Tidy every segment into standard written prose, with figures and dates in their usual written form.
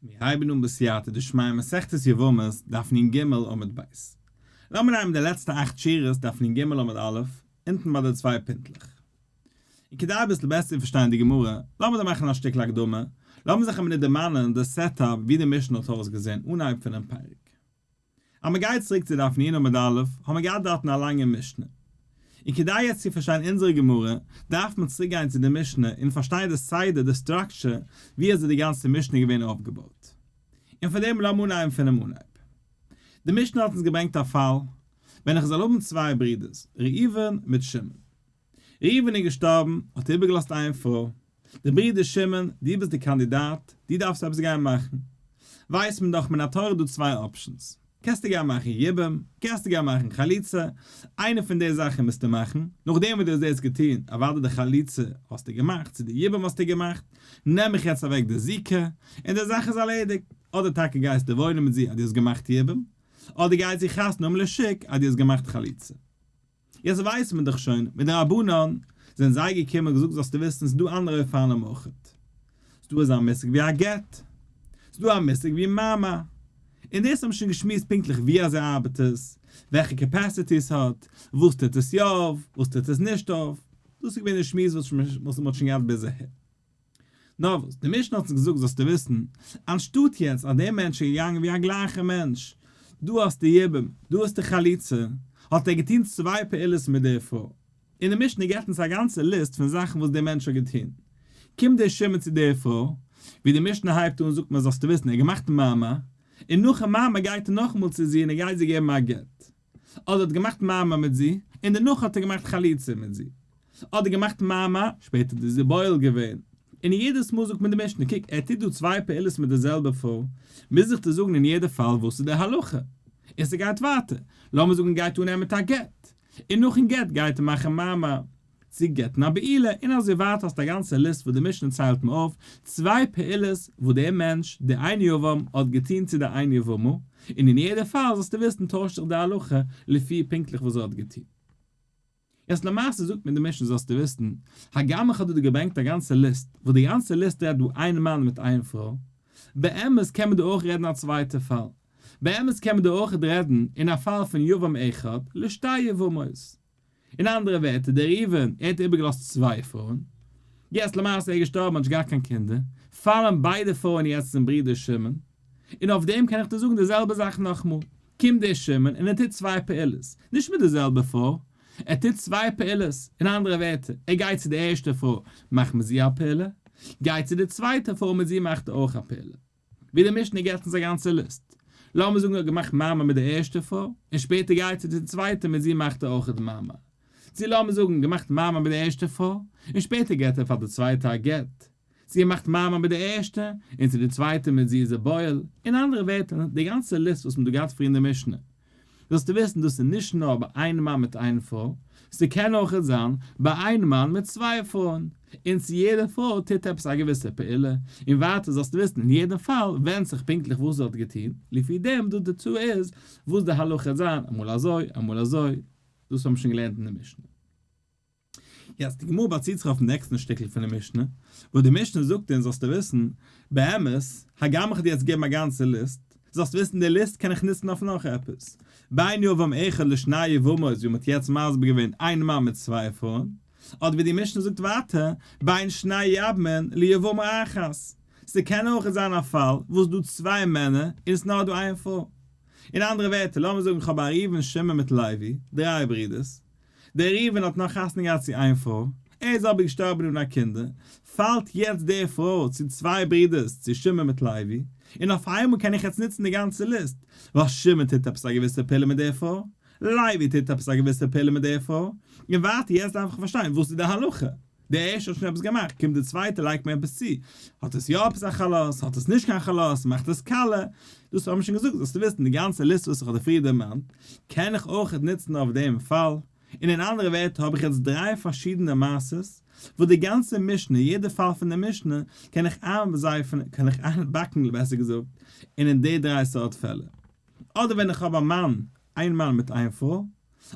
מיר הייבן אן בסייעתא דשמיא מסכת יבמות, דף נ ג עמוד ב'. לאמיר נעמען די לעצטע אכט שורות דף נ ג עמוד א', אונטן ביי די צוויי פינטלעך. און כדי אביסל בעסער צו פארשטיין די גמרא, לאמיר דא מאכן א שטיקל הקדמה, לאמיר זיך א מינוט דערמאנען די setup ווי די משנה האט אויסגעזען אנהייב פונעם פרק. אז מען גייט צוריק צו דף נ עמוד א', האבן מיר געהאט דארטן א לאנגע משנה. און כדי יעצט צו פארשטיין אונזערע גמרא, דארף מען צוריק גיין צו די משנה און פארשטיין די סדר, די structure, ווי אזוי די גאנצע משנה איז געווען אויפגעבויט. און פאר דעם לאמיר אנהייבן פונעם אנהייב. די משנה האט אונז געברענגט א פאל, ווען איך זאל האבן צוויי ברידערס, ראובן מיט שמעון. ראובן איז געשטארבן, האט ער איבערגעלאזט איין פרוי. דער ברודער שמעון, דו ביסט די קאנדידאט, דו דארפסט עפעס גיין מאכן. ווייסט מען דאך מן התורה איז דא צוויי options. קענסטו גיין מאכן יבום, קענסטו גיין מאכן חליצה, איינע פון די זאכן מוזטו מאכן, נאכדעם וואס דו האסט דאס געטון, אוודאי די חליצה האסטו געמאכט, צו די יבום האסטו געמאכט, נעם איך יעצט אוועק די זיקה, און די זאך איז ארלעדיגט. אדער טאקע גייסטו וואוינען מיט זי אז דו האסט געמאכט יבום, אדער גייט זי חתונה האבן לשוק אז דו האסט געמאכט חליצה. יעצט ווייסט מען דאך שוין, מדרבנן זענען זיי געקומען און געזאגט זאלסטו וויסן ס'איז דא אנדערע אופנים אויכעט, ס'איז דא אזא מושג ווי א גט, ס'איז דא א מושג ווי מאמר, און דאס האבן מיר שוין געשמועסט פונקטליך ווי אזוי ארבעט עס, וועלכע capacity עס האט, וואס טוט עס יא אויף, וואס טוט עס נישט אויף, דאס איז געווען די שמועס וואס מ'האט שוין געהאט ביז אהער. נאר וואס, די משנה האט אונז געזאגט זאלסטו וויסן, אנשטאט יעצט אז דער מענטש איז געגאנגען ווי א גלייכער מענטש, דא האסטו יבום, דא האסטו חליצה, האט ער געטון צוויי פעולות מיט דער פרוי. און די משנה געבט אונז א גאנצע ליסט פון זאכן וואס דער מענטש האט געטון. קומט דער שמעון צו דער פרוי, ווי די משנה הייבט אן זאגט מען זאלסטו וויסן ער האט געמאכט מאמר, און נאכן מאמר גייט ער נאכאמאל צו זי און ער גייט זי געבן א גט. אדער האט געמאכט מאמר מיט זי, און דערנאך האט ער געמאכט חליצה מיט זי. אדער געמאכט מאמר, שפעטער איז זי בועל געווען. און יעדעס מאל זאגט מיר די משנה, קוק, ער טוט דא צוויי פעולות מיט די זעלבע פרוי, מוז איך דיר זאגן אין יעדע פאל וואס איז די הלכה. און ס'גייט ווייטער, לאמיר זאגן גייט אנהייבן מיט א גט, און נאכן גט גייט ער מאכן מאמר. צו גט'ן א בעילה, און אזוי ווייטער האסטו א גאנצע ליסט וואס די משנה ציילט מיר אויף, צוויי פעולות וואס דער מענטש, דער איין יבם, האט געטון צו דער איין יבמה, און אין יעדע פאל זאלסטו וויסן טוישט זיך די הלכה לפי פונקטליך וואס ער האט געטון. יעצט למעשה זאגט מיר די משנה זאלסטו וויסן, הגם איך האב דא געברענגט א גאנצע ליסט, וואס די גאנצע ליסט רעדט דא איין מאן מיט איין פרוי, באמת קען מען דא אויך רעדן א צווייטע פאל, באמת קען מען דא אויך רעדן אין א פאל פון יבם אחד לשתי יבמות. אין אנדערע ווערטער, דער ראובן, ער האט איבערגעלאזט צוויי פרויען. יעצט למעשה ער איז געשטארבן האט נישט געהאט קיין קינדער, פאלן ביידע פרויען יעצט צום ברודער שמעון. און אויף דעם קען איך דיר זאגן די זעלבע זאך נאכמאל. קומט דער שמעון און ער טוט צוויי פעולות, נישט מיט די זעלבע פרוי, ער טוט צוויי פעולות, אין אנדערע ווערטער, ער גייט צו די ערשטע פרוי מאכט מיט זי א פעולה, גייט צו די צווייטע פרוי מיט זי מאכט ער אויך א פעולה. ווי די משנה געבט אונז א גאנצע ליסט. לאמיר זאגן ער האט געמאכט מאמר מיט די ערשטע פרוי, און שפעטער גייט ער צו די צווייטע מיט זי מאכט ער אויך די מאמר. צו לאמיר זאגן געמאכט מאמר מיט די ערשטע פרוי, און שפעטער געבט ער פאר די צווייטע א גט. צו ער מאכט מאמר מיט די ערשטע, און צו די צווייטע מיט זי איז ער בועל. אין אנדערע ווערטער, די גאנצע ליסט וואס מען האט דא געהאט פריער אין די משנה. זאלסטו וויסן דאס איז נישט נאר ביי איין מאן מיט איין פרוי, ס'קען אויכעט זיין ביי איין מאן מיט צוויי פרויען, און צו יעדע פרוי טוט עפעס א געוויסע פעולה, און ווייטער זאלסטו וויסן אין יעדן פאל ווענדט זיך פונקטליך וואס זי האט געטון, לפי דעם דא דערצו איז וואס די הלכה וועט זיין, אמאל אזוי אמאל אזוי, דאס האבן מיר שוין געלערנט אין די משנה. יעצט די גמרא באציט זיך אויפן נעקסטן שטיקל פון די משנה, וואס די משנה זאגט אונז זאלסטו וויסן, באמת, הגם איך האב דיר יעצט געגעבן א גאנצע ליסט, זאלסט וויסן די ליסט קען איך נוצן אויף נאך עפעס. בין יבם אחד לשני יבמות ווי מ'האט יעצט מסביר געווען איין מאן מיט צוויי פרויען, אדער ווי די משנה זאגט ווייטער, בין שני יבמין ליבמה אחת, ס'קען אויך זיין א פאל וואס דא צוויי מענער און ס'נאר דא איין פרוי. אין אנדערע ווערטער, לאמיר זאגן כ'האב א ראובן שמעון מיט לוי, דריי ברידערס, דער ראובן האט נאר חתונה געהאט צו איין פרוי, ער איז אבער געשטארבן אן א קינדער, פאלט יעצט די פרוי צו צוויי ברידערס צו שמעון מיט לוי, און אויף איינמאל קען איך יעצט נוצן די גאנצע ליסט, ווייל שמעון טוט עפעס א געוויסע פעולה מיט די פרוי, לוי טוט עפעס א געוויסע פעולה מיט די פרוי, און ווייטער יעצט דארף איך פארשטיין וואס איז די הלכה, דער ערשטער האט שוין עפעס געמאכט, קומט די צווייטע לייגט מיר עפעס צו, האט עס יא עפעס א חלות, האט עס נישט קיין חלות, מאכט עס קאלע, דאס האב מיר שוין געזאגט, זאלסטו וויסן די גאנצע ליסט וואס איך האב דיר פריער דערמאנט, קען איך אויך נוצן אויף דעם פאל, און אין אנדערע ווערטער האב איך יעצט דריי פארשידענע מעשות, וואס די גאנצע משנה, יעדע פאל פון די משנה, קען איך איינזייפן, קען איך איינבאקן בעסער געזאגט, און אין די דריי סארט פעלער. אדער ווען איך האב א מאן, איין מאן מיט איין פרוי.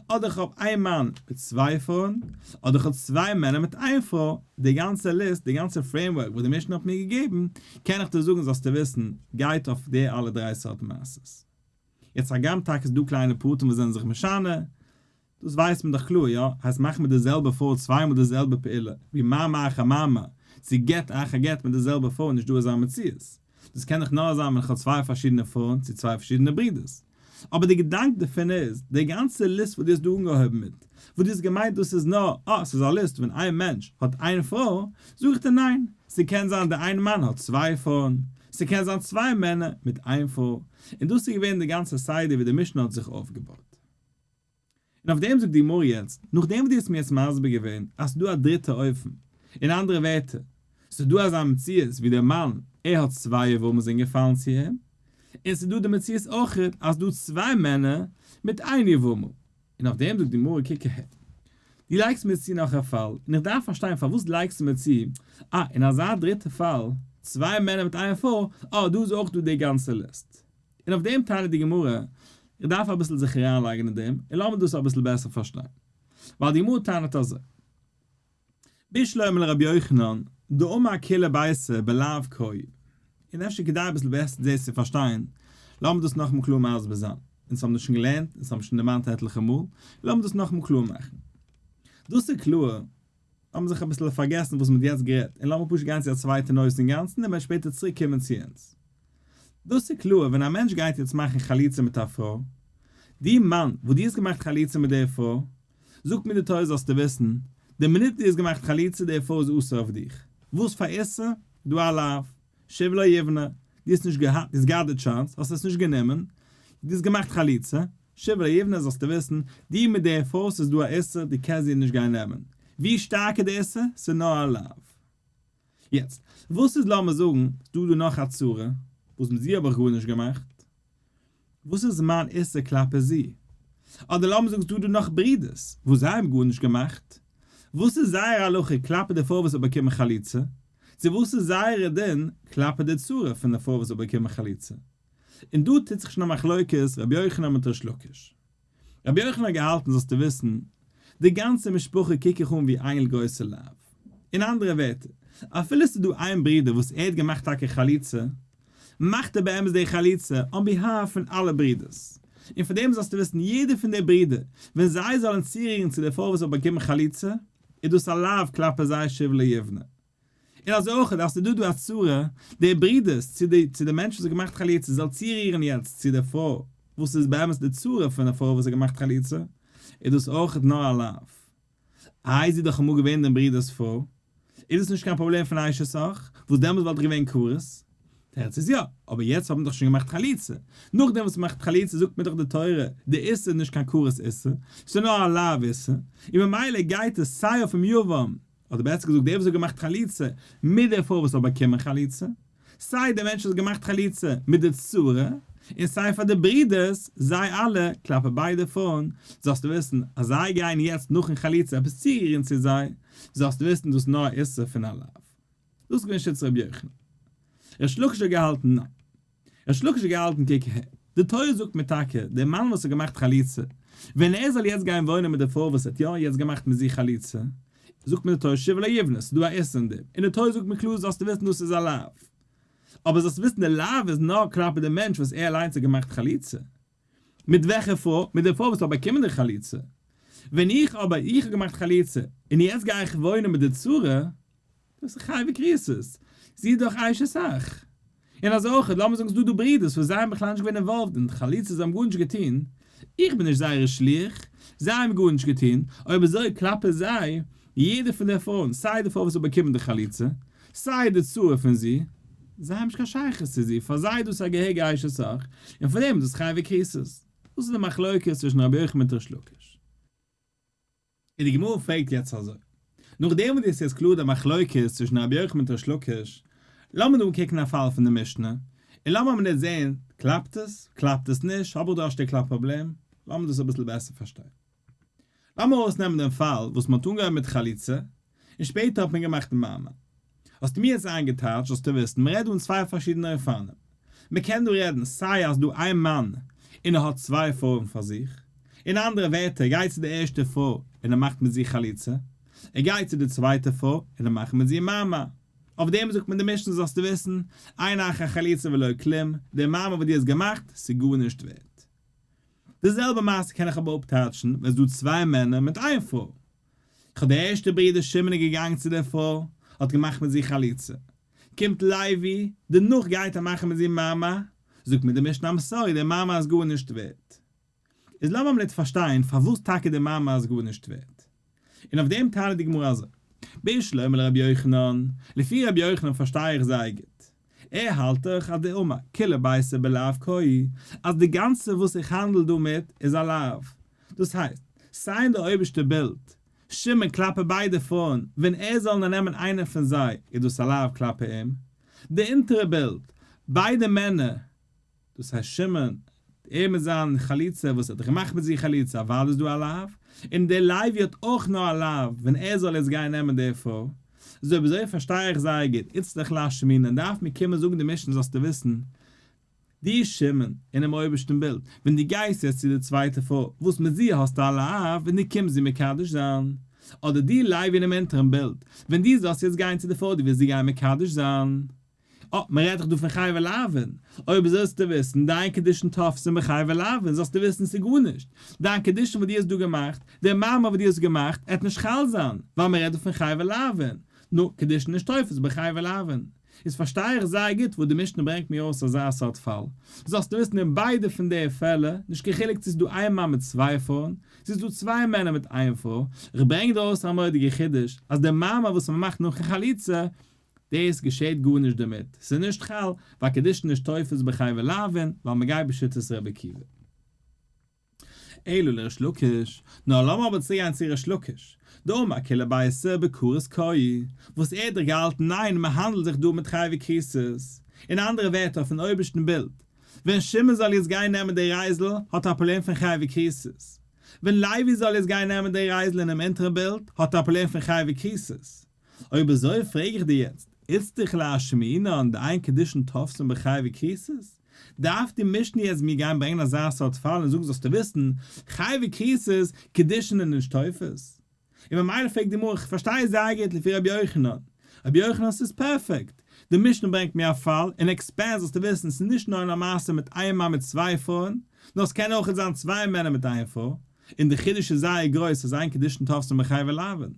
אדער איך האב איין מאן מיט צוויי פרויען, אדער איך האב צוויי מענער מיט איין פרוי, די גאנצע ליסט, די גאנצע framework וואס די משנה האט מיר געגעבן, קען איך דיר זאגן זאלסטו וויסן, גייט אויף די אלע דריי סארטן מעשות. יעצט הגם טאקע איז דא קליינע פרטים וואס זענען זיך משנה, דאס ווייסט מען דאך קלאר, יא? הייסט מאכן מיט די זעלבע פרוי צוויי מאל די זעלבע פעולה, ווי מאמר אחר מאמר, צו גט אחר גט מיט די זעלבע פרוי נישט דא אזא מציאות. דאס קען דאך נאר זיין ווען איך האב צוויי פארשידענע פרויען צו צוויי פארשידענע ברידערס. אבער די געדאנק דערפון איז, די גאנצע ליסט וואס דו האסט דא אנגעהויבן מיט, וואס דו האסט געמיינט דאס איז נאר, אה, ס'איז א ליסט ווען איין מענטש האט איין פרוי, זאג איך דיר ניין, ס'קען זיין די איין מאן האט צוויי פרויען, ס'קען זיין צוויי מענער מיט איין פרוי, און דאס איז געווען די גאנצע סדר ווי די משנה האט זיך אויפגעבויט. און אויף דעם זאגט די גמרא יעצט, נאכדעם וואס דו האסט מיר יעצט מסביר געווען אז ס'איז דא א דריטע אופן, אין אנדערע ווערטער, ס'איז דא אזא מציאות ווי דער מאן ער האט צוויי יבמות זענען געפאלן צו אים, און ס'איז דא די מציאות אויכעט אז ס'דא צוויי מענער מיט איין יבמה, און אויף דעם זאגט די גמרא קוק אהער, דו לייגסט מיר צו נאך א פאל, און איך דארף פארשטיין פארוואס לייגסטו מיר צו, אה, אין אזא דריטע פאל, צוויי מענער מיט איין פרוי, אה, דא איז אויך דא די גאנצע ליסט. און אויף דעם טענה'ט די גמרא, איך דארף אביסל זיך אריינלייגן אין דעם, און לאמיר דאס אביסל בעסער פארשטיין. ווייל די גמרא טענה'ט אזוי. בשלמא לרבי יוחנן, דאמר כולה ביתא בלאו קאי. און אפשר כדי אביסל בעסער דאס צו פארשטיין, לאמיר דאס נאכאמאל קלאר מסביר זיין. אונז האבן דאס שוין געלערנט, אונז האבן שוין דערמאנט עטליכע מאל, לאמיר דאס נאכאמאל קלאר מאכן. דאס איז קלאר, לאמיר זיך אביסל פארגעסן וואס מ'האט יעצט גערעדט, און לאמיר פשוט גיין צו א צווייטע נושא אינגאנצן און מ'וועט שפעטער צוריק קומען צו אונז. דאס איז קלאר, ווען א מענטש גייט יעצט מאכן חליצה מיט א פרוי, די מאן וואס דו האסט געמאכט חליצה מיט די פרוי, זאגט מיר די תורה זאלסטו וויסן, די מינוט דו האסט געמאכט חליצה די פרוי איז אסור אויף דיך. וואס פאר איסור? דא א לאו, שוב לא יבנה, דו האסט נישט געהאט, דו האסט געהאט די chance, האסט עס נישט גענומען, דו האסט געמאכט חליצה, שוב לא יבנה זאלסטו וויסן, דו מיט די פרוי ס'איז דא א איסור, דו קענסט זי נישט גיין נעמען. ווי שטארק איז די איסור? ס'איז נאר א לאו. יעצט, וואס איז לאמיר זאגן, ס'דא דא נאך א צרה, וואס מיט זי האב איך גארנישט געמאכט, וואס איז מיין איסור כלפי זי? אדער לאמיר זאגן ס'דא דא נאך ברידערס וואס זיי האבן גארנישט געמאכט, וואס איז זייער הלכה כלפי די פרוי וואס האט באקומען חליצה? צו וואס איז זייערע דין כלפי די צרה פון די פרוי וואס האט באקומען חליצה? און דא טוט זיך שוין א מחלוקת רבי יוחנן מיט ריש לקיש. רבי יוחנן האט געהאלטן זאלסטו וויסן, די גאנצע משפחה קוק איך אן ווי איין גרויסע לאו. אין אנדערע ווערטער, אפילו ס'איז דא איין ברודער וואס ער האט געמאכט טאקע חליצה, מאכט ער באמת די חליצה on behalf פון אלע ברידערס. און פאר דעם זאלסטו וויסן יעדער פון די ברידער, ווען זיי זאלן צורירן צו די פרוי וואס האט באקומען חליצה, איז דאס א לאו כלפי זיי שוב לא יבנה. און אזוי אויך אז ס'איז דא דא א צרה, די ברידערס צו די צו די מענטש וואס האט געמאכט חליצה זאל צורירן יעצט צו די פרוי וואס איז באמת די צרה פון די פרוי וואס האט געמאכט חליצה, איז דאס אויך נאר א לאו. איי זי איז דאך אמאל געווען דעם ברודער'ס פרוי, איז עס נישט קיין פראבלעם פון אשת אח, וואס דעמאלס וואלט דאך געווען כרת? תירוץ איז יא, אבער יעצט האט מען דאך שוין געמאכט חליצה, נאכדעם וואס מ'מאכט חליצה זאגט מיר דאך די תורה, די איסור איז נישט קיין כרת איסור, ס'איז נאר א לאו איסור, און ממילא גייט עס סיי אויפן יבם, אדער בעסער געזאגט דער וואס האט געמאכט חליצה מיט דער פרוי וואס האט באקומען חליצה, סיי דער מענטש וואס האט געמאכט חליצה מיט די צרה, און סיי פאר די ברידערס, זיי אלע, כלפי ביידע פרויען, זאלסטו וויסן אז זיי גייען יעצט נאכן חליצה עפעס צורירן צו זיי, זאלסטו וויסן דאס נאר איסור פון א לאו. דאס איז געווען שיטת רבי יוחנן. ריש לקיש האט געהאלטן ניין. ריש לקיש האט געהאלטן קוק אהער, די תורה זאגט מיר טאקע, דער מאן וואס האט געמאכט חליצה, ווען ער זאל יעצט גיין וואוינען מיט די פרוי וואס האט יא יעצט געמאכט מיט זי חליצה, זאגט מיר די תורה שוב לא יבנה, ס'איז דא א איסור אין דעם, און די תורה זאגט מיר קלאר זאלסטו וויסן דאס איז א לאו. אבער זאלסט וויסן די לאו איז נאר כלפי די מענטש וואס ער אליינס האט געמאכט חליצה. מיט וועלכע פרוי? מיט די פרוי וואס האט באקומען די חליצה. ווען איך אבער, איך האב געמאכט חליצה, און יעצט גיי איך וואוינען מיט די צרה, דאס איז חייבי כריתות. זי איז דאך אשת אח. און אזוי אויך, לאמיר זאגן ס'איז דא דא ברידערס וואס זיי האבן בכלל נישט געווען involved אין די חליצה, זיי האבן גארנישט געטון, איך בין נישט זייערע שליח, זיי האבן גארנישט געטון, אויב אזוי כלפי זיי, יעדער פון די פרויען, סיי די פרוי וואס האט באקומען די חליצה, סיי די צרה פון זי, זיי האבן נישט קיין שייכות צו זי, פאר זיי איז דאס א געהעריגע אשת אח, און פאר דעם איז דאס חייבי כריתות. דאס איז די מחלוקת צווישן רבי יוחנן מיט ריש לקיש. און די גמרא פרעגט יעצט אזוי, נאכדעם וואס דאס איז קלאר די מחלוקת צווישן רבי יוחנן מיט ריש לקיש, לאמיר דא אנקוקן א פאל פון די משנה, און לאמיר מינוט זען, קלאפט עס, קלאפט עס נישט, האב איך דא א שטיקל א פראבלעם, לאמיר דאס אביסל בעסער פארשטיין. לאמיר אויסנעמען דעם פאל וואס מען האט אנגעהויבן מיט חליצה, און שפעטער האט מען געמאכט מאמר. האסטו מיר יעצט איינגעטייטשט זאלסטו וויסן, מען רעדט דא אין צוויי פארשידענע אופנים. מען קען דא רעדן סיי אז דא איין מאן און ער האט צוויי פרויען פאר זיך, אין אנדערע ווערטער, ער גייט צו די ערשטע פרוי און ער מאכט מיט זי חליצה, ער גייט צו די צווייטע פרוי און ער מאכט מיט זי מאמר. אויף דעם זאגט מען די משנה זאלסטו וויסן, אין אחר חליצה ולא כלום, די מאמר וואס דו האסט געמאכט, ס'איז גארנישט ווערט. די זעלבע מעשה קען איך אבער אפטייטשן ווען ס'איז דא צוויי מענער מיט איין פרוי. איך האב די ערשטע ברודער שמעון איז געגאנגען צו דער פרוי, האט געמאכט מיט זי חליצה. קומט לוי, דערנאך גייט ער מאכן מיט זי מאמר, זאגט מיר די משנה I'm sorry דער מאמר איז גארנישט ווערט. איז לאמיר מינוט פארשטיין פארוואס טאקע דער מאמר איז גארנישט ווערט. און אויף דעם טענה'ט די גמרא אזוי, בשלמא לרבי יוחנן, לפי רבי יוחנן פארשטיי איך זייער גוט, ער האלט דאך אז דאמר כולה ביתא בלאו קאי, אז די גאנצע וואס איך האנדל דא מיט איז א לאו. דאס הייסט, סיי אין די אויבערשטע בילד, שמעון כלפי ביידע פרויען, ווען ער זאל נאר נעמען איינע פון זיי איז דאס א לאו כלפי אים. די אונטערע בילד, ביידע מענער, דאס הייסט שמעון, ער מיט זיין חליצה וואס ער האט דאך געמאכט מיט זיך חליצה, אוודאי איז דא א לאו, און דער לוי האט אויך נאר א לאו ווען ער זאל יעצט גיין נעמען די פרוי, אזוי אויב אזוי פארשטיי איך זייער גוט, איצטריך לאשמועינן דארף מיר קומען זאגן די משנה זאלסטו וויסן, דו שמעון, אינעם אויבערשטן בילד, ווען דו גייסט יעצט צו די צווייטע פרוי, וואס מיט זי האסטו א לאו, און דו קומסט זי מקדש זיין, אדער דו לוי אינעם אונטערן בילד, ווען דו זאלסט יעצט גיין צו די פרוי דו ווילסט זי גיין מקדש זיין, אה, מען רעדט דאך דא פון חייבי לאוין. אויב זאלסטו וויסן, דיין קידושין תופסין בחייבי לאוין, זאלסטו וויסן ס'איז גארנישט. דיין קידושין וואס דו האסט דא געמאכט, דער מאמר וואס דו האסט געמאכט, עט נישט חל זיין, ווייל מען רעדט דא פון חייבי לאוין. נו, קידושין נישט תופס בחייבי לאוין. איז פארשטיי איך זייער גוט וואס די משנה ברענגט מיר אויס אזא סארט פאל. זאלסטו וויסן אין ביידע פון די פעלער, נישט קיין חילוק צו ס'איז דא איין מאן מיט צוויי פרויען, צו ס'איז דא צוויי מענער מיט איין פרוי, איך ברענג דא אויס א מורא'דיגע חידוש, אז דער מאמר וואס מען מאכט נאכן חליצה, דאס געשעט גארנישט דערמיט, ס'איז נישט חל, ווייל קידושין נישט תופס בחייבי לאוין, ווייל מ'גייט בשיטת רבי עקיבא. אלא לריש לקיש, נאר לאמיר אבער צוריק גיין צו ריש לקיש, דאמר כולה ביתא בכרת קאי, וואס ער האט דאך געהאלטן ניין מ'האנדלט זיך דא מיט חייבי כריתות, אין אנדערע ווערטער אויפן אויבערשטן בילד, ווען שמעון זאל יעצט גיין נעמען די רייזל האט ער א פראבלעם פון חייבי כריתות, ווען לוי זאל יעצט גיין נעמען די רייזל אינעם אונטערן בילד האט ער א פראבלעם פון חייבי כריתות. אויב אזוי פרעג איך דיר יעצט, איצטריך לאשמועינן דאין קידושין תופסין בחייבי כריתות? דארף די משנה יעצט מיר גיין ברענגען אזא סארט פאל און זאגן זאלסטו וויסן, חייבי כריתות, קידושין איז נישט תופס? און ממילא פרעגט די גמרא, איך פארשטיי זייער גוט לפי רבי יוחנן, רבי יוחנן ס'איז פערפעקט, די משנה ברענגט מיר א פאל און expand זאלסטו וויסן ס'איז נישט נאר אין א מעשה מיט איין מאן מיט צוויי פרויען, נאר ס'קען אויכעט זיין צוויי מענער מיט איין פרוי, און די חידוש איז זייער גרויס אז אין קידושין תופסין בחייבי לאוין.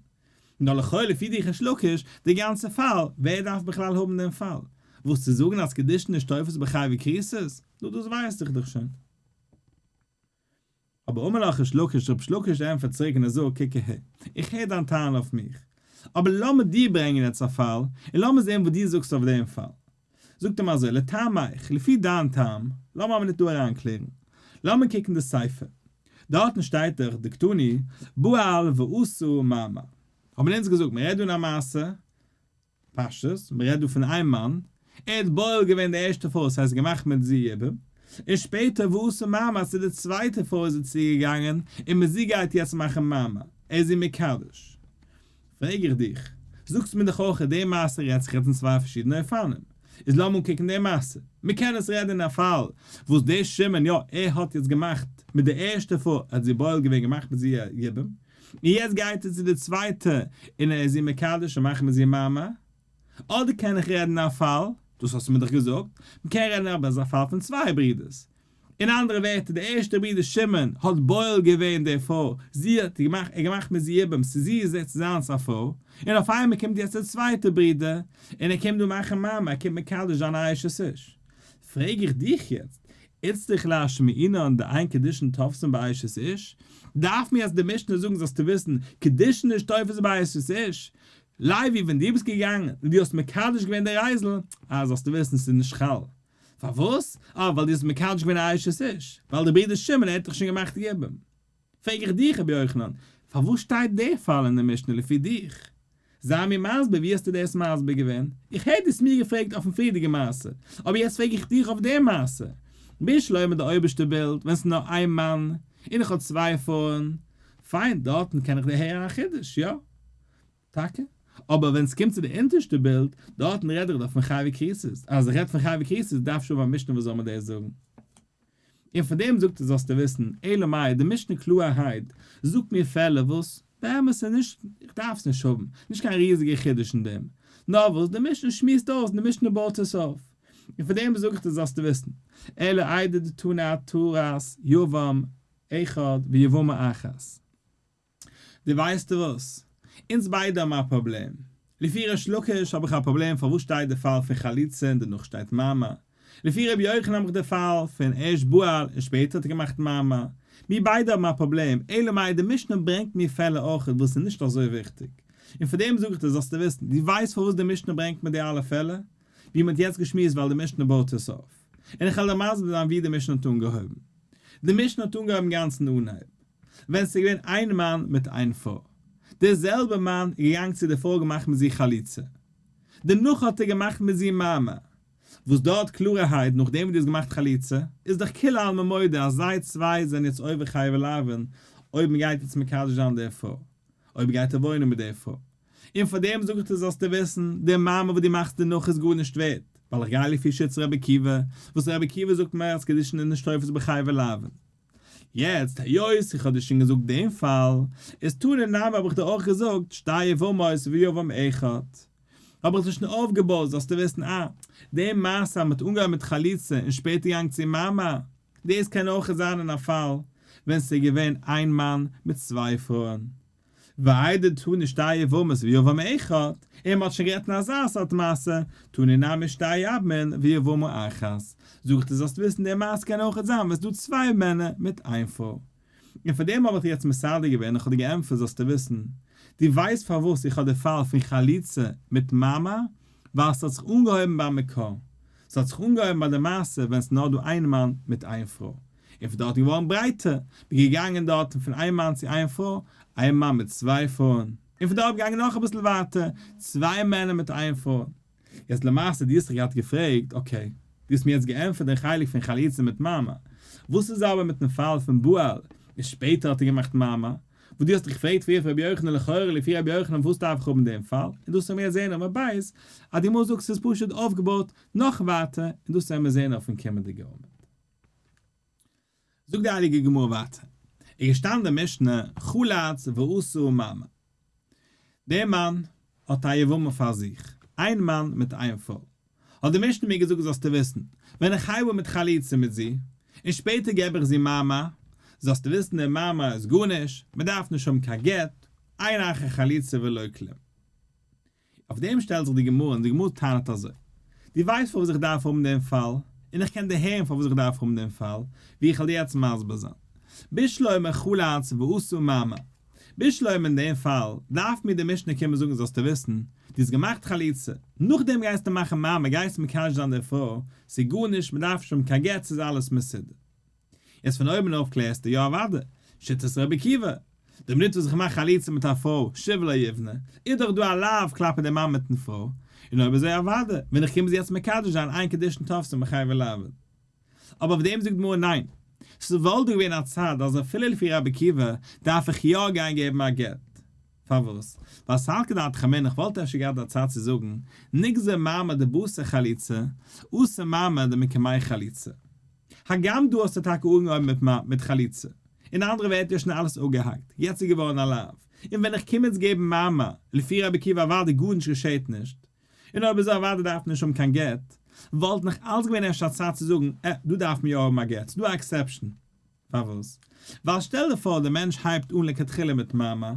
נאר לכאו' לפי דיך ריש לקיש, די גאנצע פאל, ווער דארף בכלל האבן דעם פאל? וואס צו זאגן אז קידושין נישט תופס בחייבי כריתות? נו דאס ווייס איך דאך שוין. אבער אמר לך ריש לקיש, ריש לקיש ענטפערט צוריק און ער זאגט, קוק אהער, איך הער דיין טענה אויף מיך, אבער לאמיר דיר ברענגען יעצט א פאל, און לאמיר זען וואס דו זאגסט אויף דעם פאל. זאגט אים אזוי, לטעמיך, לפי דיין טעם, לאמיר א מינוט דא אריינקלערן. לאמיר קוקן די סיפא. דארטן שטייט דאך דקתני בעל ועשה מאמר. האבן אונז געזאגט, מען רעדט דא אין א מעשה, פשטות, מען רעדט דא פון איין מאן, ער האט בועל געווען די ערשטע פרוי, ס'הייסט געמאכט מיט זי יבום, און שפעטער ועשה מאמר צו די צווייטע פרוי איז ער צוגעגאנגען, און מיט זי גייט יעצט מאכן מאמר, ער איז איר מקדש. פרעג איך דיך, זאגסט מיר דאך אויך אז די מעשה רעדט זיך יעצט אין צוויי פארשידענע אופנים, איז לאמיר אנקוקן די מעשה, מען קען עס רעדן אין א פאל וואס דער שמעון יא ער האט יעצט געמאכט מיט די ערשטע פרוי ער האט זי בועל געווען געמאכט מיט זי יבום, און יעצט גייט ער צו די צווייטע און ער איז איר מקדש און מאכט מיט זי מאמר, אדער קען איך רעדן אין א פאל, דאס האסטו מיר דאך געזאגט, מען קען רעדן אבער אזא פאל פון צוויי ברידערס, אין אנדערע ווערטער, דער ערשטער ברודער שמעון האט בועל געווען די פרוי, זי האט געמאכט, ער האט געמאכט מיט זי יבום, ס'איז זי איז יעצט זיינס א פרוי, און אויף איינמאל קומט יעצט דער צווייטער ברודער, און ער קומט דא מאכן מאמר, ער קומט מקדש זיין א אשת איש. פרעג איך דיך יעצט, איצטריך לאשמועינן דאין קידושין תופסין באשת איש? דארף מיר יעצט די משנה זאגן זאלסטו וויסן, קידושין נישט תופס באשת איש? לוי ווען דו ביסט געגאנגען און דו האסט מקדש געווען די רייזל, אה זאלסטו וויסן ס'איז נישט חל. פארוואס? אה, ווייל דו האסט מקדש געווען א אשת איש, ווייל דער ברודער שמעון ער האט דאך שוין געמאכט יבום. פרעג איך דיך רבי יוחנן, פארוואס שטייט דער פאל אין די משנה לפי דיך? זיי מיר מסביר ווי האסטו דאס מסביר געווען? איך הער דו האסט מיר געפרעגט אויפן פריערדיגע מעשה, אבער יעצט פרעג איך דיך אויף די מעשה. בשלמא די אויבערשטע בילד, ווען ס'איז נאר איין מאן, און איך האב צוויי פרויען, פיין, דארטן קען איך דערהערן א חידוש, יא? טאקע? אבער ווען ס'קומט צו די אונטערשטע בילד, דארטן רעד איך דאך פון חייבי כריתות, אז איך רעד פון חייבי כריתות דארף שוין מיין משנה וואס זאל מיר דאס זאגן. און פון דעם זאגט ער זאלסטו וויסן, אלא מאי, די משנה קלארערהייט זאגט מיר פעלער וואס באמת איז נישט, איך דארף עס נישט האבן, נישט קיין ריזיגע חידוש אין דעם, נאר וואס די משנה שמועסט אויס און די משנה בויט עס אויף, און פון דעם זאג איך דיר זאלסטו וויסן, אלא איידי דתנא התרת יבם אחד ויבמה אחת. דו ווייסטו וואס? אונז ביידע האבן א פראבלעם. לפי ריש לקיש האב איך א פראבלעם פארוואס שטייט די פאל פון חליצה און דערנאך שטייט מאמר. לפי רבי יוחנן האב איך די פאל פון ערשט בעל און שפעטער האט ער געמאכט מאמר. מיר ביידע האבן א פראבלעם, אלא מאי די משנה ברענגט מיר פעלער אויכעט וואס איז נישט אזוי וויכטיג. און פאר דעם זאג איך דיר זאלסטו וויסן, דו ווייסט פארוואס די משנה ברענגט מיר די אלע פעלער? ווי מען האט יעצט געשמועסט ווייל די משנה בויט עס אויף. און איך וועל דיר מסביר זיין ווי די משנה האט אנגעהויבן. די משנה האט אנגעהויבן גאנץ אין אנהייב. ווען ס'איז געווען איין מאן מיט איין פרוי. דער זעלבער מאן איז געגאנגען צו דער פרוי געמאכט מיט זי חליצה. דערנאך האט ער געמאכט מיט זי מאמר. וואס דארט קלארערהייט נאכדעם וואס דו האסט געמאכט חליצה, איז דאך כולי עלמא מודה אז זיי צוויי זענען יעצט עובר חייבי לאוין אויב מ'גייט יעצט מקדש זיין דער פרוי. אויב גייט ער וואוינען מיט דער פרוי. און פאר דעם זאג איך דיר זאלסטו וויסן, די מאמר וואס דו מאכסט דערנאך איז גארנישט ווערט, ווייל איך גיי לפי שיטת רבי עקיבא, וואס רבי עקיבא זאגט מיר אז קידושין איז נישט תופס בחייבי לאוין. יעצט היות איך האב דיר שוין געזאגט דעם פאל, איז תנא נמי האב איך דיר אויך געזאגט שתי יבמות ויבם אחד. האב איך דיר שוין אויפגעבויט זאלסטו וויסן אה, די מעשה אז מ'האט אנגעהויבן מיט חליצה און שפעטער געגאנגען צו מאמר, דאס קען אויך זיין אין א פאל ווען ס'איז געווען איין מאן מיט צוויי פרויען. ואיידי דתנא שתי יבמות ויבם אחד, און מ'האט שוין גערעדט אין אזא סארט מעשה, תנא נמי שתי יבמין ויבמה אחת, זאג איך דיר זאלסט וויסן די מעשה קען אויכעט זיין ווען ס'דא צוויי מענער מיט איין פרוי. און פאר דעם האב איך דיר יעצט מסדר געווען און כ'האב דיר געענטפערט זאלסטו וויסן, דו ווייסט פארוואס איך האב די פאל פון חליצה מיט מאמר? ווייל ס'האט זיך אנגעהויבן ביים מקור. ס'האט זיך אנגעהויבן ביי די מעשה ווען ס'נאר דא איין מאן מיט איין פרוי. און פון דארט איז געווארן ברייטער, מ'איז געגאנגען דארטן פון איין מאן צו איין פרוי, איין מאן מיט צוויי פרויען, און פון דארט געגאנגען נאך אביסל ווייטער, צוויי מענער מיט איין פרוי. יעצט למעשה דו האסט דאך געהאט געפרעגט, okay, דו האסט מיר יעצט געענטפערט דעם חלק פון חליצה מיט מאמר, וואס איז אבער מיטן פאל פון בעל, און שפעטער האט ער געמאכט מאמר, וואס דו האסט דאך געפרעגט פריער פון רבי יוחנן לכאורה לפי רבי יוחנן וואס דארף איך האבן דעם פאל, און דאס וועלן מיר יעצט זעהן אויף בית, אז די גמרא זאגט ס'איז פשוט אויפגעבויט נאך ווייטער, און דאס וועלן מיר זעהן אויפן קומענדיגע עמוד. זאגט די הייליגע גמרא ווייטער, איז געשטאנען די משנה חלץ ועשה מאמר, דער מאן האט א יבמה פאר זיך, איין מאן מיט איין פרוי, האט די משנה מיר געזאגט זאלסטו וויסן, ווען איך הייב אן מיט חליצה מיט זי, און שפעטער געב איך זי מאמר, זאלסטו וויסן דער מאמר איז גארנישט, מען דארף נישט האבן קיין גט, אין אחר חליצה ולא כלום. אויף דעם שטעלט זיך די גמרא און די גמרא טענה'ט אזוי, דו ווייסט פארוואס איך דארף האבן דעם פאל, און איך קען דערהערן פארוואס איך דארף האבן דעם פאל, ווי איך וועל דיר יעצט מסביר זיין. בשלמא חלץ ועשה מאמר. בשלמא אין דעם פאל, דארף מיר די משנה קומען זאגן זאלסטו וויסן, דו האסט געמאכט חליצה, נאכדעם גייסטו מאכן מאמר, גייסטו מקדש זיין די פרוי, ס'איז גארנישט, מ'דארף נישט האבן קיין גט, ס'איז אלעס מסודר. יעצט פון אויבן אויף קלערסטו, יא אוודאי, שיטת רבי עקיבא, די מינוט וואס איך מאך חליצה מיט א פרוי, שוב לא יבנה, איז דאך דא א לאו כלפי די מאן מיטן פרוי, און אויב אזוי אוודאי, ווען איך קום זי יעצט מקדש זיין אין קידושין תופסין בחייבי לאוין. אבער אויף דעם זאגט גמרא ניין, ס'וואלט דא געווען א צד אז אפילו לפי רבי עקיבא דארף איך יא גיין געבן א גט. פארוואס? ווייל סלקא דעתך אמינא איך וואלט אפשר געהאט א צד צו זאגן, נגזר מאמר דבתר חליצה, אתי מאמר דמקמי חליצה. הגם דא האסטו טאקע אנגעהויבן מיט מיט חליצה, אין אנדערע ווערטער איז שוין אלעס אפגעהאקט, יעצט איז געווארן א לאו, און ווען איך קום יעצט געבן מאמר, לפי רבי עקיבא אוודאי גארנישט געשעהט נישט, און אויב אזוי אוודאי דארף מען נישט האבן קיין גט, וואלט נאך אלץ געווען אפשר א צד צו זאגן, אה, דא דארף מען יא האבן א גט, ס'דא א exception. פארוואס? ווייל שטעל דיר פאר דער מענטש הייבט אן לכתחילה מיט מאמר,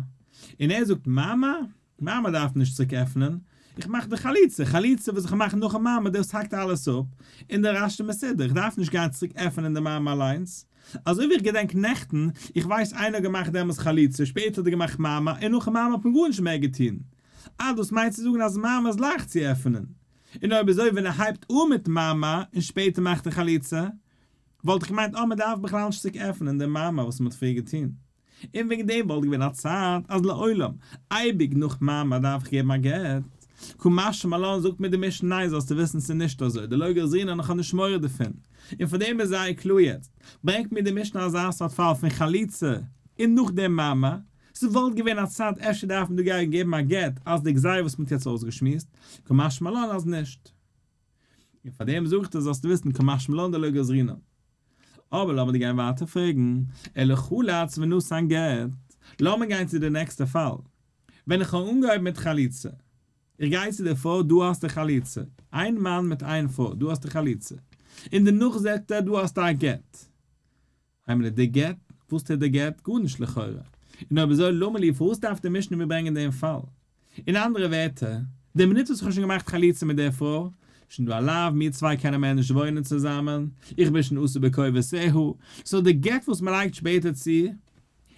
און ער זאגט מאמר? מאמר דארף נישט צוריק עפענען, איך מאך די חליצה, חליצה וואס איך מאך נאכן מאמר דאס האקט אלעס אפ, און די רעשט איז מסודר, איך דארף נישט גיין צוריק עפענען די מאמר אליינס. אזוי ווי איך געדענק נעכטן, איך ווייס איינער האט געמאכט דעמאלס חליצה, שפעטער האט ער געמאכט מאמר, און נאכן מאמר האט מען גארנישט מער געטון. אה דאס מיינט צו זאגן אז מאמר איז לייכט צו עפענען. און אויב אזוי ווען ער הייבט אן מיט מאמר און שפעטער מאכט ער חליצה, וואלט איך געמיינט אה מען דארף בכלל נישט צוריק עפענען די מאמר וואס מען האט פריער געטון. און וועגן דעם וואלט געווען א צד אז לעולם, אייביג נאך מאמר דארף איך געבן א גט. קא משמע לן זאגט מיר די משנה ניין זאלסטו וויסן ס'איז נישט אזוי, דלא גזרינן איך האב נישט מורא דערפון. און פאר דעם איז זייער קלאר יעצט, ברענגט מיר די משנה אזא סארט פאל פון חליצה און נאכדעם מאמר, ס'וואלט געווען א צד אפשר דארף מען דא גיין געבן א גט אלס די גזירה וואס מ'האט יעצט אויסגעשמועסט, קא משמע לן אז נישט. און פאר דעם זאגט ער זאלסטו וויסן קא משמע לן דלא גזרינן. אבער לאמיר דיר גיין ווייטער פרעגן, אלא חלץ ונתן גט, לאמיר גיין צו די נעקסטע פאל, ווען איך האב אנגעהויבן מיט חליצה, איך גיי צו די פרוי דא האסטו חליצה, איין מאן מיט איין פרוי, דא האסטו חליצה, און דערנאך זאגט ער דא האסטו א גט, איינמאל די גט, וואס טוט די גט? גארנישט לכאורה. און אויב אזוי למה לי פארוואס דארף די משנה מיר ברענגען דעם פאל? אין אנדערע ווערטער, די מינוט וואס איך האב שוין געמאכט חליצה מיט דער פרוי, שוין דא א לאו, מיר צוויי קענען מער נישט וואוינען צוזאמען, איך בין שוין אסור בכובס ע ה, so די גט וואס מען לייגט שפעטער צו,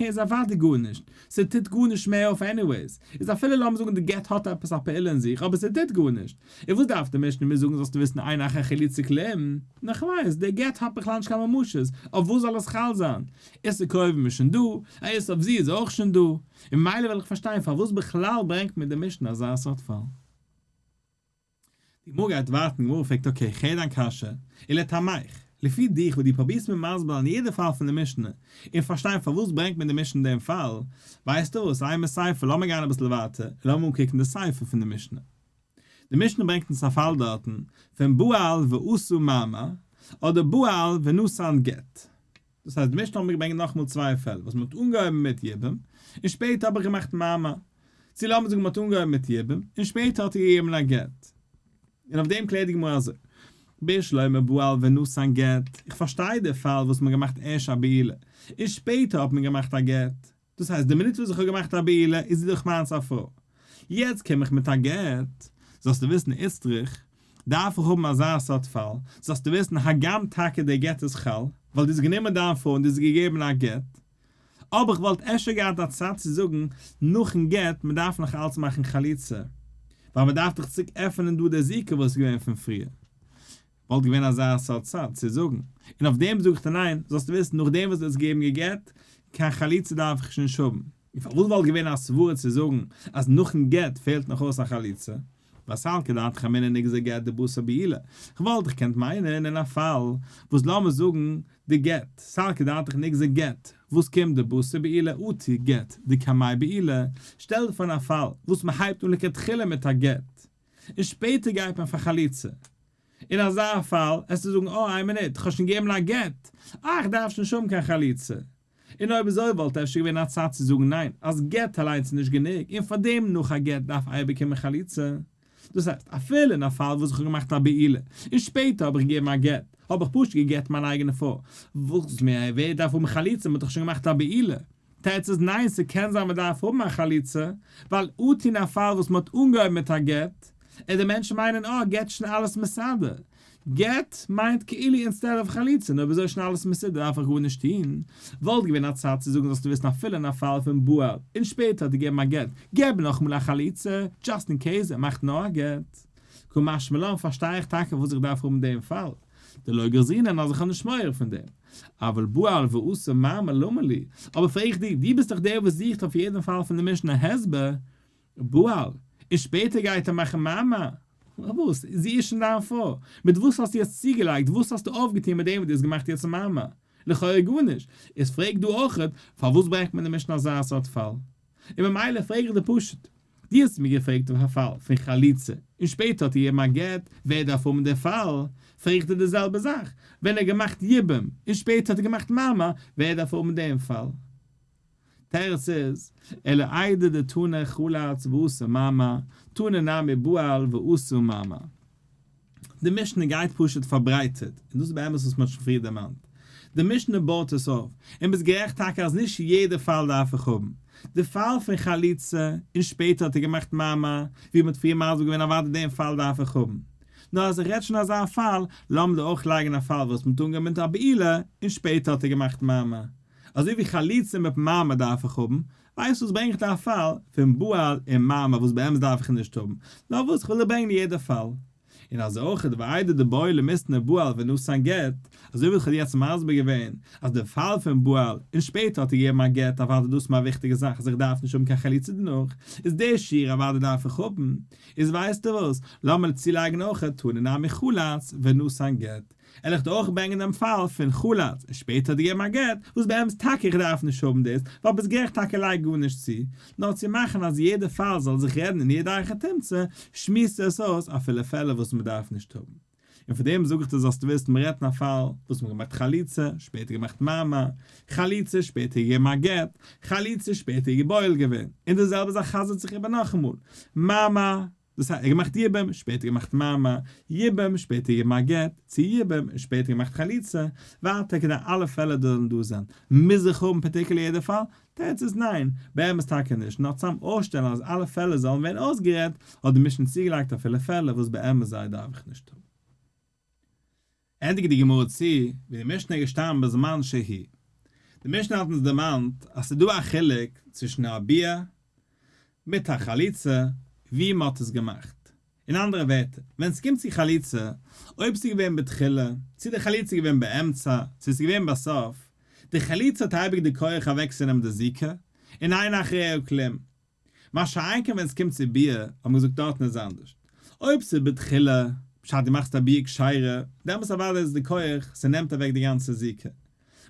איז אוודאי גארנישט, ס'טוט גארנישט מער אויף anyways, איז אפילו לאמיר זאגן די גט האט עפעס א פעולה אין זיך אבער ס'טוט גארנישט, און וואס דארף די משנה מיר זאגן זאלסטו וויסן אין אחר חליצה כלום, נאר כ'ווייס, די גט האט בכלל נישט קיין ממשות, אויף וואס זאל עס חל זיין? איסור קרובים איז שוין דא, א איסור אויף זי איז אויך שוין דא, און ממילא וויל איך פארשטיין פארוואס בכלל ברענגט מיר די משנה אזא סארט פאל. די גמרא גייט ווייטער און די גמרא פרעגט okay כ'הער דיין קשיא, ולטעמיך, לפי דיך וואס דו פרובירסט מיר מסביר זיין יעדע פאל פון די משנה, און פארשטיין פארוואס ברענגט מיר די משנה דעם פאל, ווייסטו וואס, אימא סיפא, לאמיר גיין אביסל ווייטער, און לאמיר אנקוקן די סיפא פון די משנה. די משנה ברענגט אונז א פאל דארטן, פון בעל ועשה מאמר, אדער בעל ונתן גט. דאס הייסט די משנה האט מיר געברענגט נאכאמאל צוויי פעלער וואס מען האט אנגעהויבן מיט יבום און שפעטער האב איך געמאכט מאמר, צו לאמיר זאגן מען האט אנגעהויבן מיט יבום און שפעטער האט ער געגעבן א גט, און אויף דעם קלערט די גמרא אזוי, בשלמא בעל ונתן גט, איך פארשטיי די פאל וואס מען האט געמאכט ערשט א בעילה און שפעטער האט מען געמאכט א גט, דאס הייסט די מינוט וואס איך האב געמאכט א בעילה איז זי דאך מיינס א פרוי, יעצט קום איך מיט א גט, זאלסטו וויסן איצטריך דארף איך האבן אזא סארט פאל, זאלסטו וויסן הגם טאקע דער גט איז חל, ווייל דו האסט גענומען דיין פרוי און דו האסט געגעבן א גט, אבער איך וואלט אפשר געהאט א צד צו זאגן נאכן גט מען דארף נאך אלץ מאכן חליצה, ווייל מען דארף דאך צוריק עפענען דא די זיקה וואס איז געווען פון פריער. וואלט געווען אזא סארט צד צו זאגן, און אויף דעם זאג איך דיר ניין, זאלסטו וויסן נאכדעם וואס דו האסט געגעבן געגט, קיין חליצה דארף איך שוין נישט האבן. און פארוואס וואלט געווען א סברה צו זאגן אז נאכן גט פעלט נאך אויס א חליצה? ווייל סלקא דעתך אמינא נגזר גט דבתר בעילה, כ'וואלט דיך געקענט מיינען אין א פאל וואס לאמיר זאגן די גט, סלקא דעתך נגזר גט, וואס קומט דבתר בעילה אטו גט דקמי בעילה, שטעל דיר פאר אין א פאל וואס מ'הייבט אן לכתחילה מיט א גט, און שפעטער גייט מען פאר חליצה. אין אזא פאל עסטו זאגן אה איין מינוט, כ'האב שוין געגעבן א גט, אה איך דארף שוין נישט האבן קיין חליצה. און אויב אזוי וואלט אפשר געווען א צד צו זאגן ניין, אז גט אליינס איז נישט גענוג און פארדעם נאך א גט דארף אייביג קומען חליצה. דאס הייסט, אפילו אין א פאל וואס איך האב געמאכט א בעילה און שפעטער האב איך געגעבן א גט, האב איך פשוט געגעט מיין אייגענע פרוי, וואס מער ווער דארף האבן חליצה, מ'האט דאך שוין געמאכט א בעילה. תירוץ איז ניין ס'קען זיין מ'דארף האבן א חליצה, ווייל אטו אין א פאל וואס מ'האט אנגעהויבן מיט א גט, און די מענטשן מיינען אה גט איז שוין אלעס מסדר, גט מיינט כאילו instead of חליצה, נו אויב אזוי איז שוין אלעס מסודר דארף איך גארנישט טון, וואלט געווען א צד צו זאגן זאלסטו וויסן אפילו אין א פאל פון בעל און שפעטער האט ער געגעבן א גט, געב נאכאמאל א חליצה, just in case ער מאכט נאר א גט. קא משמע לן פארשטיי איך טאקע וואס איך דארף האבן דעם פאל. דלא גזרינן אז איך האב נישט מורא פון דעם. אבל בעל ועשה מאמר למה לי, אבער פרעג איך דיר, דו ביסט דאך דער וואס זוכט אויף יעדן פאל פון די משנה הסבר, בעל, און שפעטער גייט ער מאכן מאמר? וואס? זי איז שוין דיין פרוי. מיט וואס האסטו יעצט צוגעלייגט? וואס האסטו אויפגעטון מיט דעם וואס דו האסט געמאכט יעצט מאמר? לכאורה גארנישט. איז פרעג דא אויכעט, פארוואס ברענגט מען די משנה אזא סארט פאל? און ממילא פרעג איך דיר פשוט, דו האסט מיר געפרעגט אויף א פאל פון חליצה, און שפעטער האט ער געגעבן א גט, ווער דארף האבן די פאל? פרעג איך דיר די זעלבע זאך, ווען ער האט געמאכט יבום, און שפעטער האט ער געמאכט מאמר, ווער דארף האבן דעם פאל? תירוץ איז, אלא איידי דתנא חלץ ועשה מאמר, תנא נמי בעל ועשה מאמר. די משנה גייט פשוט פארברייטערט, און דאס איז באמת וואס מען האט שוין פריער דערמאנט. די משנה בויט עס אויף, און ביסט גערעכט טאקע אז נישט יעדע פאל דארף איך האבן. די פאל פון חליצה, און שפעטער האט ער געמאכט מאמר, ווי מען האט פריער מסביר געווען אוודאי דעם פאל דארף איך האבן. נאר אז איך רעד שוין אזא פאל, לאמיר דא אויך לייגן א פאל וואס מען האט אנגעהויבן מיט א בעילה, און שפעטער האט ער געמאכט מאמר. אזוי ווי חליצה מיט מאמר דארף איך האבן, ווייסט וואס ברענג איך דיר א פאל פון בעל און מאמר וואס באמת דארף איך נישט האבן, נאר וואס כ'וויל דיר ברענגען יעדע פאל. און אזוי אויך איז ואיידי דבעי למיתנא בעל ונתן גט, אזוי ווי כ'האב יעצט מסביר געווען אז די פאל פון בעל און שפעטער האט ער געגעבן א גט אוודאי דאס איז מיר א וויכטיגע זאך אז איך דארף נישט האבן קיין חליצה דערנאך, איז די שיעור אוודאי דארף איך האבן, איז ווייסטו וואס, לאמיר צולייגן אויך תנא נמי חלץ ונתן גט, על איך דא אויך ברענגען דעם פאל פון חלץ און שפעטער האט געגעבן א גט, וואס באמת טאקע איך דארף נישט האבן דאס, ווייל ביסט גערעכט טאקע לייג גארנישט צו, נאר צו מאכן אז יעדע פאל זאל זיך רעדן אין יעדע היכי תמצא, שמועסט עס אויס אפילו פעלער וואס מען דארף נישט האבן. און פאר דעם זאג איך דיר זאלסטו וויסן מען רעדט אין א פאל וואס מען האט געמאכט חליצה, שפעטער געמאכט מאמר, חליצה, שפעטער געגעבן א גט, חליצה, שפעטער בועל געווען, און די זעלבע זאך חזר'ט זיך איבער נאכאמאל, מאמר, דאס הייסט ער האט געמאכט יבום, שפעטער געמאכט מאמר, יבום, שפעטער געגעבן א גט, צו יבום, און שפעטער געמאכט חליצה, ווייטער כדי אלע פעלער זאלן דא זיין, מוז איך האבן particular יעדע פאל? תירוץ איז ניין, באמת טאקע נישט, נאר צאם אויסשטעלן אז אלע פעלער זאלן ווערן אויסגערעדט, האט די משנה צוגעלייגט אפילו פעלער וואס באמת זיי דארף איך נישט האבן. ענדיגט די גמרא צו, ווי די משנה איז געשטאנען בזמן שהיא. די משנה האט אונז דערמאנט אז ס'איז דא א חילוק צווישן א ביאה מיט א חליצה ווי מ'האט עס געמאכט. אין אנדערע ווערטער, ווען ס'קומט צו חליצה, אויב ס'איז געווען בתחילה, צו די חליצה איז געווען באמצע, צו ס'איז געווען בסוף, די חליצה האט אייביג די כח אוועקצונעמען די זיקה, און אין אחריה כלום. מה שאין כן ווען ס'קומט צו ביאה, האט מען געזאגט דארטן איז אנדערש. אויב ס'איז בתחילה, פשט דו מאכסט א ביאה כשרה, דעמאלטס אוודאי איז די כח, ס'נעמט אוועק די גאנצע זיקה.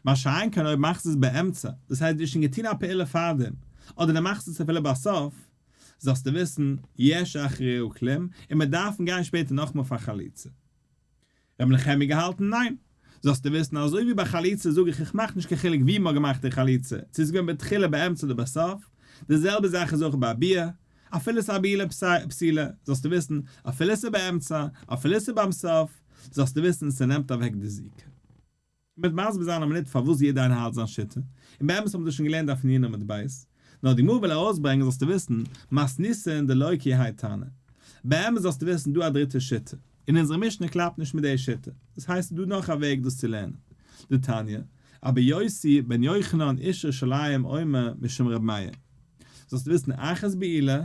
מה שאין כן אויב מאכסט עס באמצע, דאס הייסט דו האסט שוין געטון א פעולה פארדעם, אדער דו מאכסט עס אפילו בסוף, זאלסטו וויסן, יש אחריה כלום, און מיר דארפן גיין שפעטער נאכמאל פאר חליצה. רבי נחמיה געהאלטן ניין. זאלסטו וויסן אזוי ווי ביי חליצה זאג איך איך מאך נישט קיין חילוק ווי מ'האט געמאכט די חליצה, צו ס'איז געווען בתחילה באמצע אדער בסוף, די זעלבע זאך איז אויך ביי ביאה, אפילו ס'איז א בעילה פסולה, זאלסטו וויסן, אפילו ס'איז באמצע, אפילו ס'איז ביים סוף, זאלסטו וויסן ס'נעמט אוועק די זיקה. מ'וועט מסביר זיין א מינוט פארוואס יעדער איינער האלט זיין שיטה, און באמת האבן מיר דאס שוין געלערנט דף נ עמוד ב', נאר די גמרא וויל ארויסברענגען זאלסטו וויסן, מתניתין דלא כי האי תנא. באמת זאלסטו וויסן דא א דריטע שיטה, און אונזערע משנה קלאפט נישט מיט די שיטה, דאס הייסט ס'איז דא נאך א וועג דאס צו לערנען. דתניא, אבא יוסי בן יוחנן איש ירושלים אומר משום ר' מאיר. זאלסטו וויסן אחת בעילה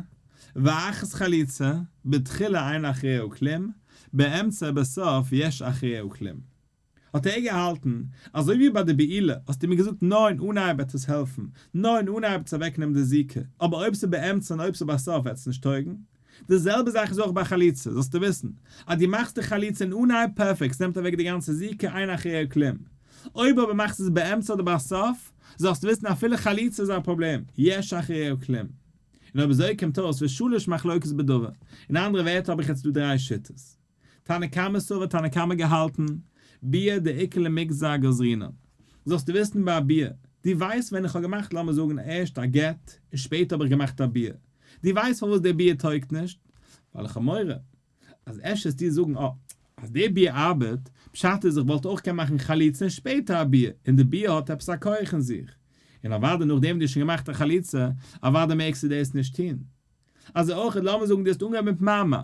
ואחת חליצה, בתחילה אין אחריה כלום, באמצע בסוף יש אחריה כלום. האט ער געהאלטן, אזוי ווי ביי די בעילה האסטו מיר געזאגט נאר אין אנהייב וועט עס העלפן, נאר אין אנהייב וועט עס אוועקנעמען די זיקה, אבער אויב ס'איז באמצע און אויב ס'איז בסוף וועט עס נישט טויגן. די זעלבע זאך איז אויך ביי חליצה, זאלסטו וויסן, אז דו מאכסט די חליצה אין אנהייב פערפעקט, ס'נעמט אוועק די גאנצע זיקה אין אחריה כלום. אויב אבער מאכסטו עס באמצע אדער בסוף, זאלסטו וויסן אפילו חליצה איז א פראבלעם, יש אחריה כלום. און אויב אזוי קומט אויס ושלש מחלוקת בדבר, אין אנדערע ווערטער האב איך יעצט דא דריי שיטות. תנא קמא סבר תנא קמא געהאלטן, ביאה דאיכא למיגזר גזרינן. זאלסטו וויסן ביי א ביאה, דו ווייסט ווען איך האב געמאכט לאמיר זאגן ערשט א גט און שפעטער האב איך געמאכט א ביאה, דו ווייסט פארוואס די ביאה טויגט נישט? ווייל איך האב מורא אז אפשר וועסטו זאגן אה, אז די ביאה ארבעט, פשט איז איך וואלט אויך קענען מאכן חליצה און שפעטער א ביאה, און די ביאה האט עפעס א כח אין זיך. און אוודאי נאכדעם וואס דו האסט שוין געמאכט א חליצה, אוודאי מעגסטו דאס נישט טון. אזוי אויך לאמיר זאגן דו האסט אנגעהויבן מיט מאמר,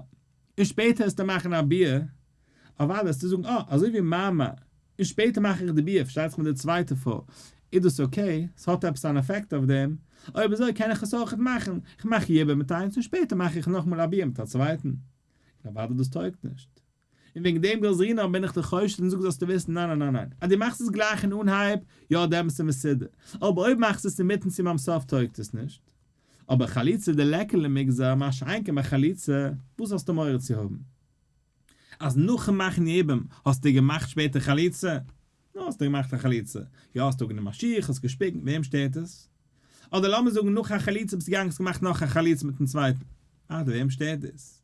און שפעטער וועסטו מאכן א ביאה, אוודאי וועסטו זאגן אה, אזוי ווי מאמר, און שפעטער מאך איך די ביאה, פארשטייט זיך מיט די צווייטע פרוי, איז דאס okay? ס'האט עפעס אן עפעקט אויף דעם? אויב אזוי קען איך עס אויכעט מאכן, איך מאך יבום מיט איינס און שפעטער מאך איך נאכאמאל א ביאה מיט א צווייטן. און אוודאי דאס טויגט נישט. און וועגן דעם גזרינן בין איך דיר חושד און זאג זאלסטו וויסן ניין ניין ניין ניין, אז דו מאכסט עס גלייך אין אנהייב, יא דעמאלטס איז מסודר, אבער אויב מאכסט עס אינמיטן צו ביים סוף טויגט עס נישט. אבער חליצה דליכא למיגזר מה שאין כן ביי חליצה, וואס האסטו מורא צו האבן? אז נאכן מאכן יבום האסטו געמאכט שפעטער חליצה? נו האסטו געמאכט א חליצה, יא האסטו גענומען א שיך האסט געשפיגן, וועם שטערט עס? אדער לאמיר זאגן נאך א חליצה ביסטו געגאנגען האסט געמאכט נאך א חליצה מיטן צווייטן, אדער וועם שטערט דאס?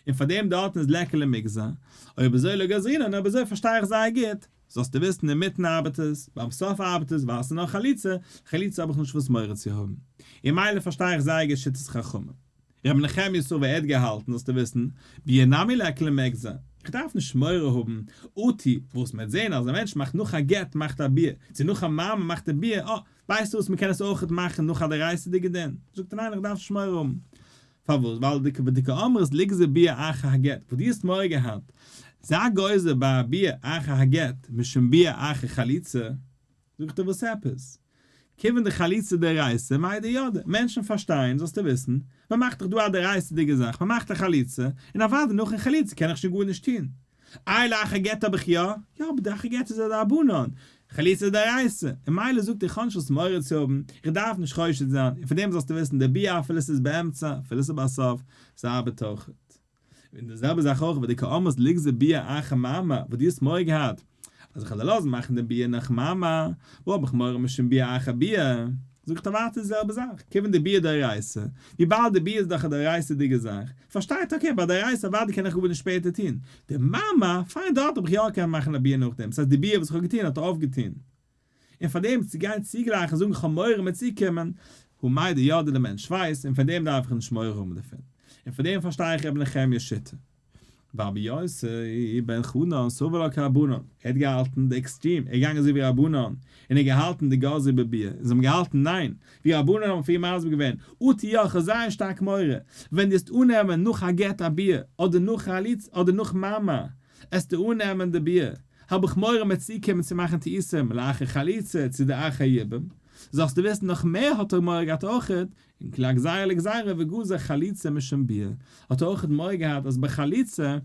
און פאר דעם דארטן איז ליכא למיגזר, אויב אזוי לא גזרינן אויב אזוי פארשטיי איך זייער גוט, זאלסטו וויסן אינמיטן ארבעט עס, ביים סוף ארבעט עס ווייל עס איז נאר חליצה, חליצה האב איך נישט וואס מורא צו האבן. און מילא פארשטיי איך זייער גוט שיטת חכמים. רבי נחמיה סבר ער האט געהאלטן זאלסטו וויסן, ביאה נמי ליכא למיגזר, איך דארף נישט מורא האבן, אטו וואס מ'וועט זען אז א מענטש מאכט נאך א גט מאכט א ביאה, צו נאך א מאמר מאכט ער ביאה, אה, ווייסטו וואס מ'קען עס אויכעט מאכן נאך א דאורייתא'דיגע דין? זאגט ער ניין איך דארף נישט מורא האבן. פארוואס? ווייל די דקאמרת ליגזור ביאה אחר הגט, וואס דו האסט מורא געהאט, זיי גוזר ביי א ביאה אחר הגט משום ביאה אחר חליצה, זאגט ער וואס עפעס? כיוון דחליצה דאורייתא מידע ידעי, מענטשן פארשטייען, זאלסטו וויסן, מען מאכט דאך דא א דאורייתא'דיגע זאך, מען מאכט א חליצה, און אוודאי נאכן חליצה קען איך שוין גארנישט טון. איי לאחר גט האב איך יא? יא אבער די אחר גט איז א דרבנן, חליצה איז דאורייתא, און מילא זאגט ער איך האב נישט וואס מורא צו האבן, איך דארף נישט חושד זיין, און פון דעם זאלסטו וויסן די ביאה אפילו ס'איז באמצע, אפילו ס'איז בסוף, ס'ארבעט אויכעט. און די זעלבע זאך אויך ודקאמרת ליגזור ביאה אחר מאמר, וואס דו האסט מורא געהאט אז איך וועל דיר לאזן מאכן די ביאה נאך מאמר, וואו האב איך מורא משום ביאה אחר ביאה? זאגט ער ווייטער די זעלבע זאך, כיוון דביאה דאורייתא, וויבאלד די ביאה איז דאך א דאורייתא'דיגע זאך, פארשטייט okay, ביי דאורייתא אוודאי קען איך גארנישט שפעטער טון, די מאמר, פיין דארט האב איך יא געקענט מאכן א ביאה נאכדעם, ס'הייסט די ביאה וואס איך האב געטון האט אויפגעטון. און פאר דעם צו גיין צוגלייכן זאגן כ'האב מורא מיט צוקומען, הא מידע ידעי די מענטש ווייסט, און פאר דעם דארף איך נישט מורא האבן דערפון. און פאר דעם פארשטיי איך רבי נחמיה'ס שיטה. ורבי יוסי בן חנן סבר לה כרבנן, ער האט געהאלטן די extreme, ער איז געגאנגען אזוי ווי רבנן, און ער האט געהאלטן דגזרו בביאה, און זיי האבן געהאלטן ניין, ווי רבנן האבן פריער מסביר געווען, אטו יא, כ'האב זייער שטארק מורא, ווען דו וועסט אננעמען נאך א גט א ביאה, אדער נאך חליצה, אדער נאך מאמר, עסטו אננעמען די ביאה, האב איך מורא מ'עט צוקומען צו מאכן טעותים לאחר חליצה צו די אחר יבום, זאלסטו וויסן נאך מער האט ער מורא געהאט אויכעט, און כלל גזירה לגזירה וגזר חליצה משום ביאה, האט ער אויכעט מורא געהאט אז ביי חליצה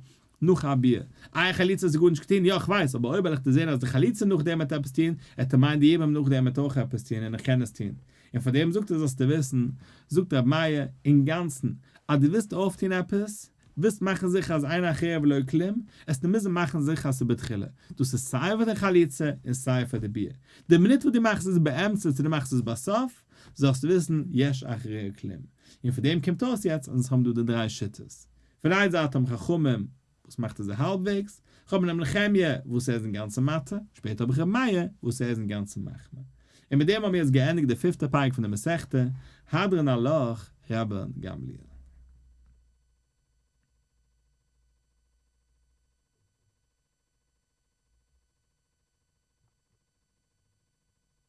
נאך א ביאה, איי חליצה האסטו גארנישט געטון, יא כ'ווייס, אבער אויב וועל איך דיר זען אז די חליצה נאכדעם וועט עפעס טון, עט ער מיינען די יבום נאכדעם וועט אויך עפעס טון און איך קען עס טון, און פאר דעם זאגט ער זאלסטו וויסן, זאגט רבי מאיר, אינגאנצן, אז דו ווילסט אויפטון עפעס, ווילסט מאכן זיכער אז אין אחריה ולא כלום, עסטו מוזן מאכן זיכער אז ס'איז בתחילה, דאס איז סיי פאר די חליצה און סיי פאר די ביאה, די מינוט וואס דו מאכסט עס באמצע צו דו מאכסט עס בסוף, זאלסטו וויסן יש אחריה כלום. און פון דעם קומט אויס יעצט אז אונז האבן דא די דריי שיטות. פון איין זייט האבן חכמים וואס מאכט עס האלבוועגס, כ'האב ר' נחמיה וואס ער איז אינגאנצן מתיר, שפעטער האב איך ר' מאיר וואס ער איז אינגאנצן מחמיר. און מיט דעם האבן מיר יעצט געענדיגט די פיפטע פרק פון די מסכתא, הדרן עלך רבן גמליאל.